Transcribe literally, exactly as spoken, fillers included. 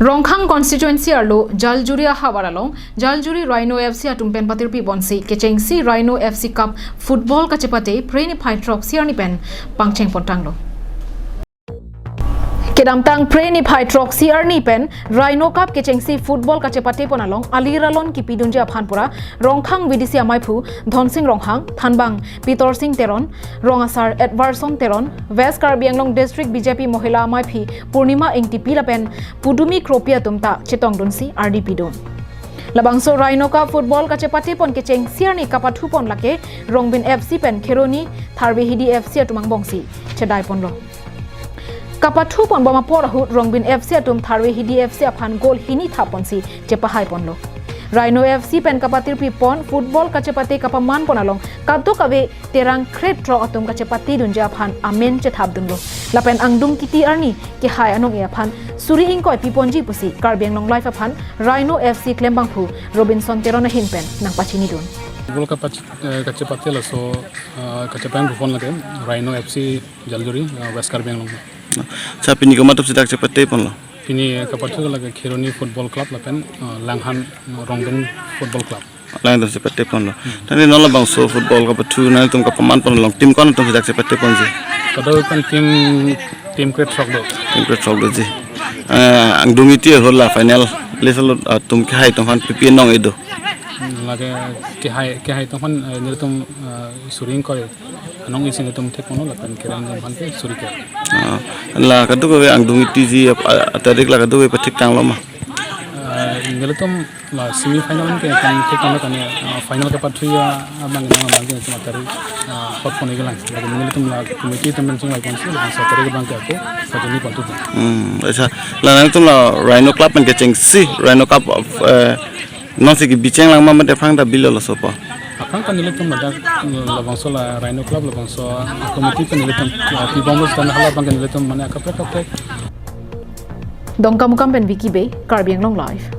Rongkhang constituency arlo Jaljuri ahavar along Jaljuri Rhino F C atum pen patirpi ponsi kechengsi Rhino F C Cup football kachepate Phre niphai throksi arni pen pangcheng pontanglo. Kedamtang Phre niphai throksi arni pen Rhino Cup kechengsi football kachepate pon along aliralon kipidunji aphan pura Rongkhang V D C amaiphu Dhonsing Ronghang, Thanbang Pitorsing Teron, Rong asar Edwardson Teron, West Karbi Anglong District B J P Mohila amaiphi Purnima Engtipi lapen Pudumi Kropi atum ta chetongdunsi ardi pidun. Labangso Rhino Cup football kachepate pon kechengsi arni kapathu pon lake Rongbin F C pen Kheroni Tharve Hidi F C atum angbongsi chedai ponlo. Kapathu pon bom apor ahut Rongbin F C atum Tharve Hidi F C aphan goal hini thap ponsi chepahai ponlo. Rhino F C pen kapatirpi pon football kachepate kapaman pon along kadokave Terang krethrok atum kachepatedunji aphan amen chethapdunlo. Lapen angdung kiti arni kehai anong-e aphan suri ingkoi piponji pusi Karbi Anglong Live aphan Rhino F C klembangphu Robinson Teron ahin pen nangpachinidun. Football kapachi-, eh, kachepate laso, eh, kachepang pon lake Rhino F C Jaljuri, eh, West Karbi Anglong. Sa pini komat atumsi dak chepate ponlo? Pini, eh, kapathu lake Kheroni Football Club lapen, eh, Langhan, eh, Rongbin Football Club. Lang atumsi pate ponlo. Tangte non labangso football kapathu nangtum kapaman pon along team ko-an atumsi dak chepate ponji? Kadokave pen team, team krethrok do. Team krethrok doji. Eh, angdung kiti ahut la final list along, ah, atum kehai atum aphan pipi anong-e do? Hmm, lake kehai, kehai atum aphan, eh, nelitum, eh, suri ingkoi anong-e si nelitum thek ponlo lapen kereng atum aphan ke suri ke. Ah, la kadokave angdung kitiji ap-, a-, atarik la kadokave pathik tanglo ma? Eh, nelitum la semi final ke kan thek tanglo kan, eh, final kapathu abang nang abang ke nelitum atarik, eh, hot pon-e kelang. Lake nelitum la committee atum pen chingvai ponsi, la satarik abang ke ako, pajuni pontu. Hmm, acha. La nangtum la Rhino Club pen kechengsi, Rhino Cup, eh, nonsi kebi chenglang ma mate aphrang ta bilo laso po? Aphrang ta nelitum ladak, labangso la Rhino Club labangso committee pen nelitum, eh, pibomlo seta hala abang ke nelitum mane akaprek kaprek. Dongkamukam pen Vicky Bey, Karbi Anglong Live.